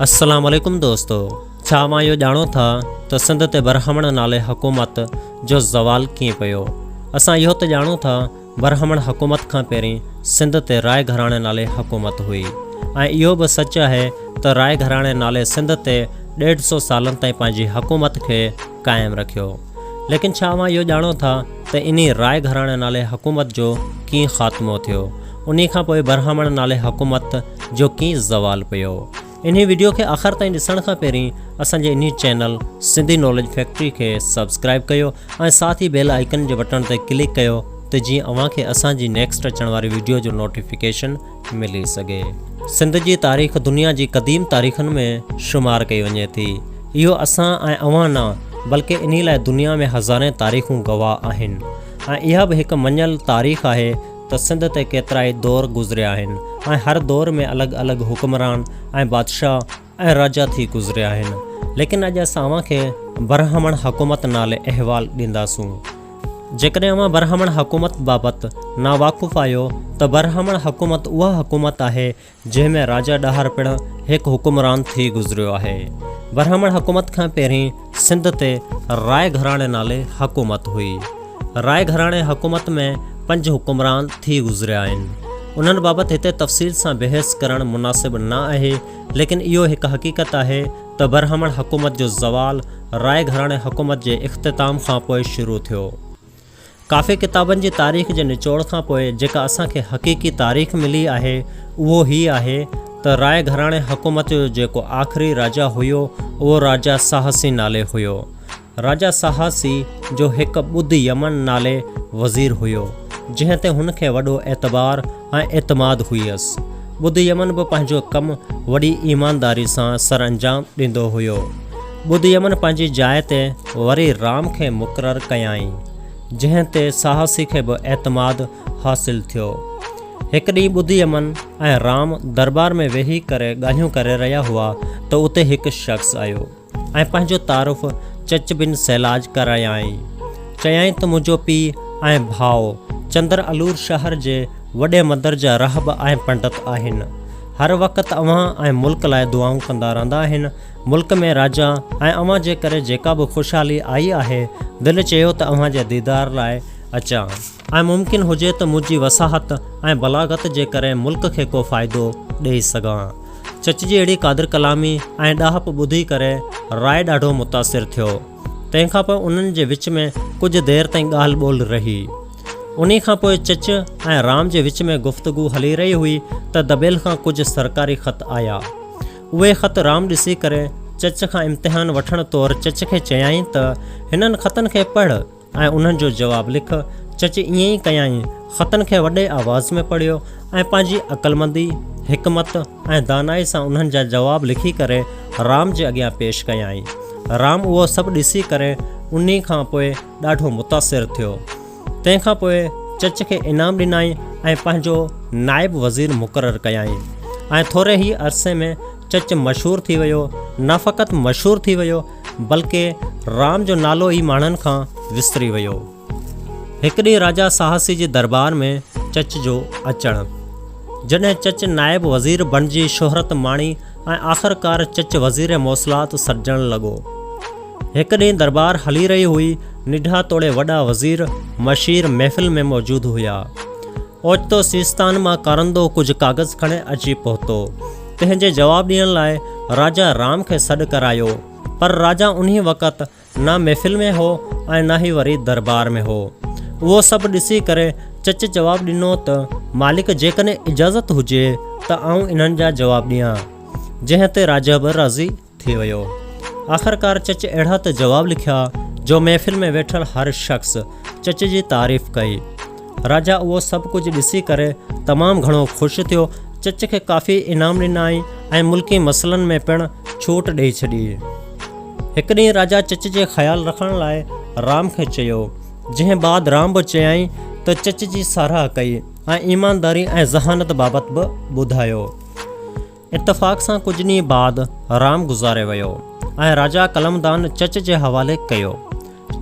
السلام عليڪم دوستو ڇا اوهان اهو ڄاڻو ٿا ته سنڌ تي برهمڻ نالي حڪومت جو زوال ڪيئن پيو؟ اسان اهو ته ڄاڻون ٿا برهمڻ حڪومت کان پهرين سنڌ تي راء گهراڻي نالي حڪومت هئي ۽ اهو به سچ آهي ته راء گهراڻي نالي سنڌ تي ڏيڍ سو سالن تائين پنهنجي حڪومت کي قائم رکيو ليڪن ڇا اوهان اهو ڄاڻو ٿا ته انهي راء گهراڻي نالي حڪومت جو ڪيئن خاتمو ٿيو؟ انهي کان پوء برهمڻ نالي حڪومت جو ڪيئن زوال پيو. انهي وڊيو کي آخر تائين ڏسڻ کان پهرين اسان جي انهي چينل سنڌي ناليج فيڪٽري کي سبسڪرائب ڪيو ۽ ساٿ ئي بيل آئيڪن جي بٽڻ تي ڪلڪ ڪيو ته جيئن اوهان کي اسان جي نيڪسٽ اچڻ واري وڊيو جو نوٽيفڪيشن ملي سگهي. سنڌ جي تاريخ دنيا جي قديم تاريخن ۾ شمار ڪئي وڃي ٿي. اهو اسان ۽ اوهان نه بلڪه انهي لاء دنيا ۾ هزارين تاريخون گواهه آهن ۽ اها به هڪ مڃيل تاريخ آهي ته سنڌ تي ڪيترائي دور گذريا آهن ۽ هر دور ۾ الڳ الڳ حڪمران ۽ بادشاهه ۽ راجا ٿي گذريا آهن ليڪن اڄ اسان اوهان کي برهمڻ حڪومت نالي احوال ڏينداسون. جيڪڏهن اوهان برهمڻ حڪومت بابت ناواقف آهيو ته برهمڻ حڪومت اها حڪومت آهي جنهن ۾ راجا ڏاهر پڻ هڪ حڪمران ٿي گذريو آهي. برهمڻ حڪومت کان پهرين سنڌ تي راء گهراڻي نالي حڪومت هئي. راء گهراڻي حڪومت ۾ پنج حڪمران ٿي گذريا آهن. انهن بابت هتي تفصيل سان بحث ڪرڻ مناسب نه آهي، ليڪن اهو هڪ حقيقت آهي ته برهمڻ حڪومت جو زوال راء گهراڻي حڪومت جي اختتام کان پوء شروع ٿيو. ڪافي ڪتابن جي تاريخ جي نچوڙ کان پوء جيڪا اسان کي حقيقي تاريخ ملي آهي اهو هي آهي ته راء گهراڻي حڪومت جو جيڪو آخري راجا هيو اهو راجا ساهسي نالي هيو. راجا ساهسي جو هڪ ٻڌ يمن نالي وزير هيو جنهن تي هن کي وڏو اعتبار ۽ اعتماد هيس. ٻڌ يمن به پنهنجو ڪم وڏي ايمانداري سان سرانجام ڏيندو هيو. ٻڌ يمن پنهنجي جاء تي وري رام کي مقرر ڪيائين، جنهن تي ساهسي کي به اعتماد حاصل ٿيو. هڪ ڏينهن ٻڌ يمن ۽ رام درٻار ۾ ويهي ڪري ڳالهيون ڪري رهيا هئا ته اتي هڪ شخص آيو ۽ پنهنجو تعارف چچ بن سيلاج ڪرايائين. چيائين ته منهنجو پيء ۽ ڀاء چندر الور شهر جي وڏي مندر جا راهب ۽ پنڊت آهن. هر وقت اوهان ۽ ملڪ لاء دعائون ڪندا رهندا آهن. ملڪ ۾ راجا ۽ اوهان جي ڪري جيڪا به خوشحالي آئي آهي، دل چيو ته اوهان جي ديدار لاء اچان ۽ ممڪن هجي ته منهنجي وصاحت ۽ بلاغت جي ڪري ملڪ کي ڪو فائدو ڏيئي سگهان. چچ جي اهڙي قادر ڪلامي ۽ ڏاهپ ٻڌي ڪري راء ڏاڍو متاثر ٿيو. تنهن کان پوء انهن جي وچ ۾ ڪجهه دير تائين ڳالهه ٻولهه رهي. انهي کان پوء چچ ۽ رام جي وچ ۾ گفتگو هلي رهي هئي ته دٻيل کان ڪجهه سرڪاري خط آيا. اهي خط رام ڏسي ڪري چچ کان امتحان وٺڻ طور چچ کي چيائين ته هنن خطن کي پڙهه ۽ انهن جو جواب لک. چچ ائين ئي ڪيائين. خطن کي وڏي آواز ۾ پڙهيو ۽ پنهنجي عقلمندي، حڪمت ۽ دانائي سان انهن جا جواب لکي ڪري رام جي اڳيان پيش ڪيائين. رام اهو سڀ ڏسي ڪري انهي کان پوء ڏاڍو متاثر ٿيو. تنهن کان پوء چچ کي انعام ڏنائين ۽ پنهنجو نائب وزير مقرر ڪيائين ۽ ٿوري ئي عرصي ۾ چچ مشهور ٿي ويو. نه فقط مشهور ٿي ويو بلڪه رام جو نالو ئي ماڻهن کان وسري ويو. هڪ ڏينهن راجا ساهسي جي دربار ۾ چچ جو اچڻ. جڏهن چچ نائب وزير بڻجي شهرت ماڻي ۽ آخرڪار چچ وزير موصلات سڏجڻ لڳو. هڪ ڏينهن دربار هلي رهي هئي، ننڍا توڙي وڏا وزير، مشير محفل ۾ موجود هيا. اوچتو سيستان مان ڪارندو ڪجهه ڪاغذ کڻي اچي پهتو. تنهن جي جواب ڏيڻ لاء راجا رام کي سڏ ڪرايو، پر راجا انهي وقت نه محفل ۾ هو ۽ نه ئي وري دربار ۾ هو. اهو سڀ ڏسي ڪري چچ جواب ڏنو ته مالڪ جيڪڏهن اجازت هجي ته آئون انهن جا جواب ڏيان. جنهن تي راجا به راضي ٿي ويو. آخرڪار چچ اهڙا ته جواب لکيا جو محفل ۾ ويٺل هر شخص چچ جي تعريف ڪئي. راجا اهو سڀ ڪجهه ڏسي ڪري تمام گهڻو خوش ٿيو. چچ کي ڪافي انعام ڏنائين ۽ ملڪي مسئلن ۾ پڻ ڇوٽ ڏئي ڇڏي. هڪ ڏينهن راجا چچ جي خيال رکڻ لاء رام کي چيو، جنهن بعد رام به چيائين ته چچ جي ساراهه ڪئي ۽ ايمانداري ۽ ذهانت بابت به ٻڌايو. اتفاق سان ڪجهه ڏينهن بعد رام گذاري ويو ۽ راجا قلمدان چچ جي حوالي ڪيو.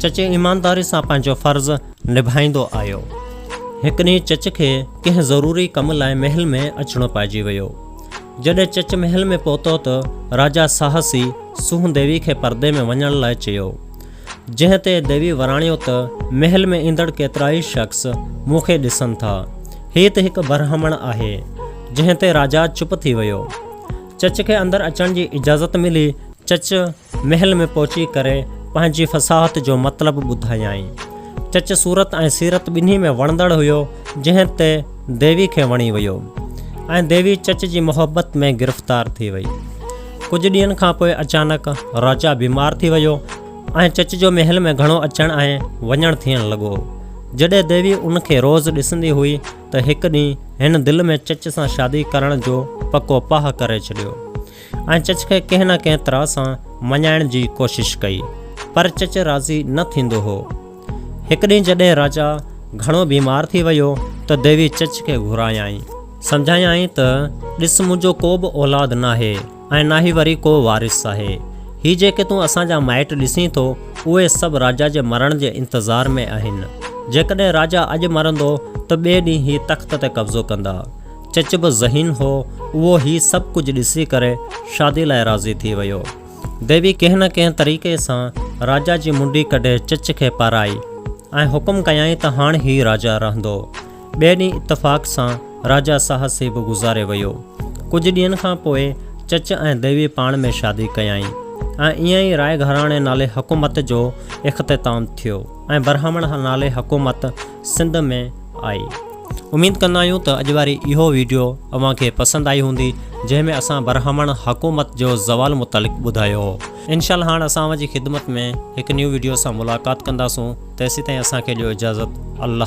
چچ ايمانداري سان پنهنجو فرض نڀائيندو آيو. هڪ ڏينهن چچ کي ڪنهن ضروري ڪم لاء محل ۾ اچڻو پئجي ويو. جڏهن چچ محل ۾ پهتو ته راجا ساهسي سونهن ديوي کي پردي ۾ وڃڻ لاء چيو. جنهن تي ديوي وراڻيو ته محل ۾ ايندڙ ڪيترائي شخص مون کي ڏسن ٿا. هي ته هڪ برهمڻ آهي. جنهن تي راجا چپ ٿي ويو. چچ کي اندر اچڻ جي اجازت ملي. چچ محل ۾ پهچي ڪري پنهنجي فصاحت جو مطلب ٻڌايائين. چچ صورت ۽ سيرت ٻنهي ۾ وڻندڙ هيو جنهن تي ديوي کي وڻي ويو ۽ ديوي چچ جي محبت ۾ گرفتار ٿي وئي. ڪجهه ڏينهن کان پوء اچانڪ راجا بيمار ٿي ويو ۽ چچ جو محل ۾ گهڻو اچڻ ۽ وڃڻ ٿيڻ لڳو. جڏهن ديوي ان کي روز ڏسندي هئي ته هڪ ڏينهن هن دل ۾ چچ سان شادي ڪرڻ جو پڪو پهه ڪري ڇڏيو ۽ چچ کي ڪنهن نه ڪنهن طرح سان مڃائڻ جي ڪوشش ڪئي پر چچ راضي نه ٿيندو هو. هڪ ڏينهن جڏهن راجا گهڻو بيمار ٿي ويو ته ديوي چچ کي گهرايائين. سمجهايائين ته ڏس منهنجو ڪو به اولاد ناهي ۽ نه ئي وري ڪو وارث آهي. هي جيڪي تون اسان جا مائٽ ڏسين ٿو اهي سڀ راجا جي مرڻ جي انتظار ۾ آهن. جيڪڏهن راجا اڄ مرندو ته ٻئي ڏينهن هي تخت تي قبضو ڪندا. چچ به ذهين هو اهو هي سڀ ڪجهه ڏسي ڪري شادي لاء راضي ٿي ويو. ديوي ڪنهن نه ڪنهن طريقي سان راجا جي منڊي ڪڍي چچ کي پارائي ۽ حڪم ڪيائين ته هاڻ هي راجا رهندو. ٻئي ڏينهن اتفاق سان راجا ساهسي به گذاري ويو. ڪجهه ڏينهن کان پوء چچ ۽ ديوي پاڻ ۾ شادي ڪيائين ۽ ائين ئي راء گهراڻي نالي حڪومت جو اختتام ٿيو ۽ برهمڻ نالي حڪومت سنڌ ۾ آئي. اميد ڪندا آهيون ته اڄ واري اهو ويڊيو اوهان کي پسند آئي هوندي جنهن ۾ اسان برهمڻ حڪومت جو زوال متعلق ٻڌايو هو. انشاء الله هاڻ اسان اوهان جي خدمت ۾ هڪ نيو ويڊيو سان ملاقات ڪنداسون تيسيتائين اسان کي ڏيو اجازت الله.